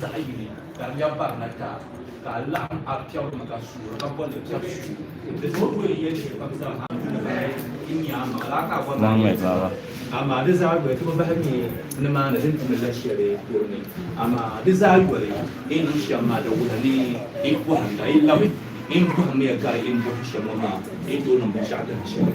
Zaɣ yini ka di lɛbi barina ti a, ka a laɣim a piɛbirimi ka suuri ka bolli piɛb suu. Di zuɣu o yɛn yɛli shɛlikam zaa ha n-ti ni bahi n nya a maŋa laa ka a bɔri ni a yɛli ti ma. Amaa di zaa yoli ti bi bahi mi nimaani din ti ni la shɛli kuri ni. Amaa di zaa yoli yi niŋ shɛm maa di wuhi ni yi bɔhimda, yi labi yi ni bɔhimmiya gari yi ni bɔhim shɛm ŋɔ maa, yi ni tooi niŋ binshɛɣu dahin shɛli.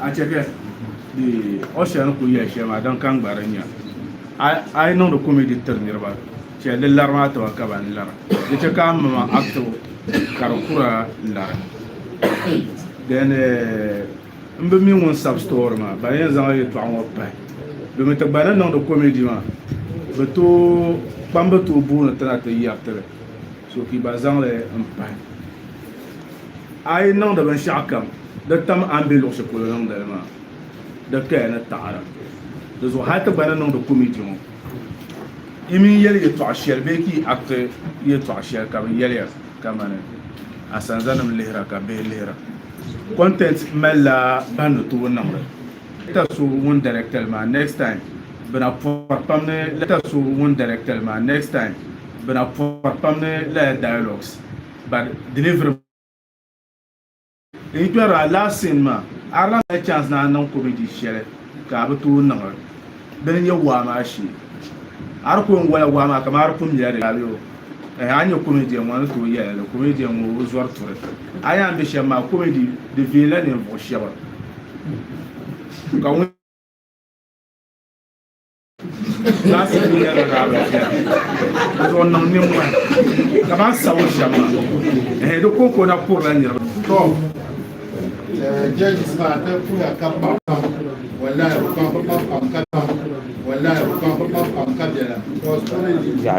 A chɛ ka o shɛli ni kuli yɛli shɛli maa din ka n gba di nya a yi niŋdi komidi tiri niriba chɛ di lari maa tiba ka ban lara di chɛ ka a maŋ active ka di kura lari then n bi mi ŋun sabi story maa ban yɛn zaŋ yɛltɔɣa ŋɔ pahi domi ti gba ni niŋdi komidi maa bi tooi kpam bi tooi booni ti na ti yɛri ti li so ka i gba zaŋli n pahi A yi niŋdi binshɛɣu kam, di tam a ni be luɣ shɛli polo niŋdi li maa, di kaya ni taɣira. Di zuɣu hal ti gba ni niŋdi komiti ŋɔ, yi mini yɛli yɛtɔɣ shɛli bee ka yi akti yɛtɔɣ shɛli ka bɛ yɛli ya kamani asanzanim lihira ka bihi lihira. Content malila ban ni tooi niŋdi. Ta so ŋun directali maa next time bɛ na pɔri pam ni ta so ŋun directali maa next time bɛ na pɔri pam ni lala dialogues. But delivery n kpɛri a last scene maa a di lahi mali chance ni a niŋ comedy shɛli ka a bi tooi niŋli dini n nyɛ waa maa shee a di ku yɛn wala waa maa kamani a di pun mila di ɛhɛn a ni nyɛ comedian ŋɔ a ni tooi yɛla li comedian ŋɔ o zɔri turi a yaa ni be shɛm maa comedy di veela ninvuɣu shɛba ka ŋun Zaasi ni nyɛla daa bi viɛla di zuɣu niŋ nimmohi ka baa sabi shɛm maa ɛhɛn di konko na kurila niriba. To judges maa ti puya ka pam pam wallahi bi pam pam pam ka pam wallahi bi pam pam pam ka biɛla because already ka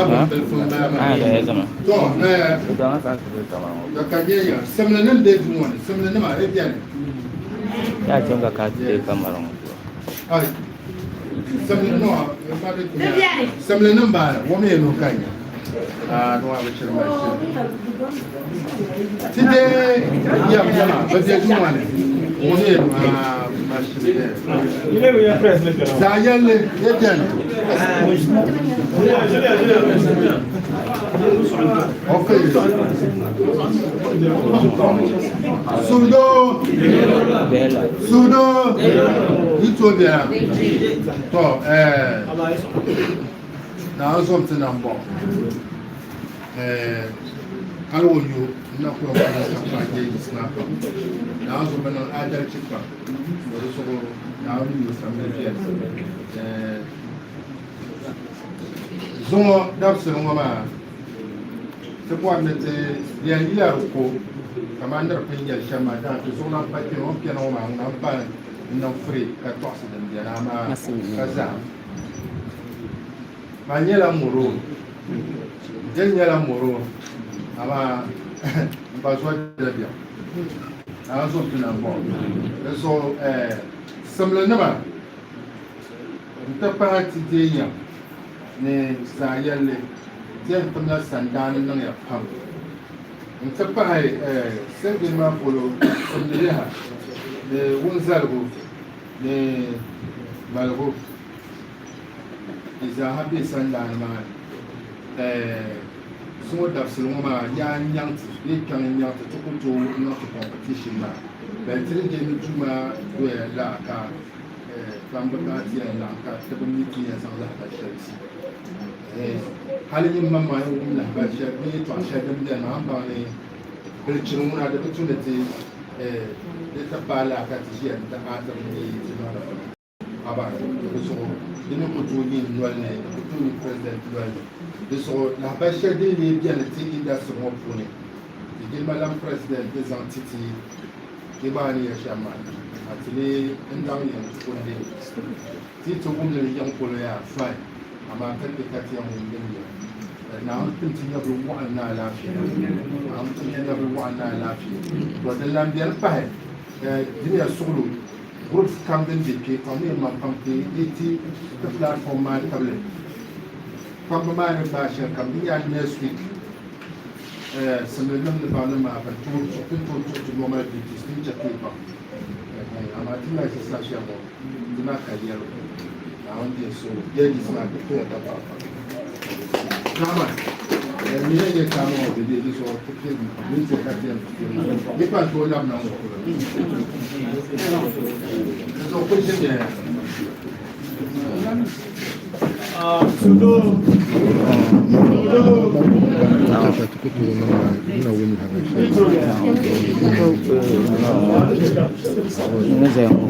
bin bilifu n bala maa to ka nyɛ ya simli nim bɛ duu ŋɔ ni simli nima di biɛni. Yaa chɛm ka ka ti kamara ŋɔ. Samli nim baana wom yɛ nuhi ka nya aa nuwa bi chiri mali shiri ti de yam yama bi bɛ duu ŋɔ ni wom yɛ nuhi aa mali shiri zaɣ yɛlli yɛ biɛni okay sudo Sudo yi tooi bela to eh Naa zom ti nam bɔŋ eh hali o yo n na kuli kuli ka kpa jɛjis maa pam Naa zom bi niŋ adalichi pam o di zuɣu Naawuni yo samli viɛli eh zuŋɔ dabisili ŋɔ maa Ti bɔri ni ti yɛn yila di ko kamani ni di pun yɛli shɛm maa, daa ti zuɣulan pa kpɛna o ni kpɛna ŋɔ maa ŋuna m-pa n-niŋ free ka tɔɣisi din beni amaa ka zahim. Man nyɛla mɔro, Jɛn nyɛla mɔro amaa m ba zuɣu dabiɛm a zo pina m-bɔŋɔ. Di zuɣu simlinima nti pahi ti deei yɛm ni zaayɛlli diɛm timla sandaani niŋya pam nti pahi singini maa polo simdi yaha ni wunzaligu ni maligu di zaaha be sandaani maa ni. Zuŋɔ dabisili ŋɔ maa yaa n-nyaŋ ti bee kpiɔŋ n-nyaŋ ti ti ku tooi niŋ ti competition maa. Bɛn ti di je ni duu maa doya la ka kpamba maa ti yɛn laɣim ka ti bi mi ti ni yɛn zaŋ lahibali shɛli ti. Hali nyin maŋmaŋ yi wum lahibali shɛli bee yɛtɔɣ shɛli din beni maa, a ni baŋ ni bilichini ŋuna di bi tu ni ti di ti paai laa ka ti ʒiya n-ti a ti bi mi ti niŋdi haba. Di zuɣu di mi ku tooi yi n noli ni, di ku tooi yi President noli ni. Di zuɣu lahibali shɛli din lee beni ti industry ŋɔ puuni, ti jilima lam President ni zaŋ ti ti Ti gba ni yɛli shɛm maa, a ti lee n daŋ yiŋ kundi. Ti yi ti wum li yiŋ polo yaa, fine, amaa ka kpe ka ti yɛn wum din yɛli. Ka Naawuni pini ti nyɛvili wɔɣinli ni alaafee. Naawuni pini ti nyɛvili wɔɣinli ni alaafee. To din lan beni pahi, dimiya suɣilo groups kam din be kpe, ka mi maŋ pam kpe yi ti ti platform maa tabili kpamba maa ni gbaai shɛli kam, di nyɛla next week. Simlinim ni baŋnim maa ban tooi ti tooi tuhi ti normal duties din chɛ ka yi baŋ. Amaa ti ni ʒi saha shɛli ŋɔ di maa ka yɛligu. Naawuni deei so judges maa ti puya ka paɣa pam. Chairman, ni yɛn nyɛ chairman of the day di zuɣu ti pili minti ka ti yɛn pili yi pa n-tooi labina ŋɔ. Di zuɣu kuli ʒini ya. Ni zaya ŋɔ.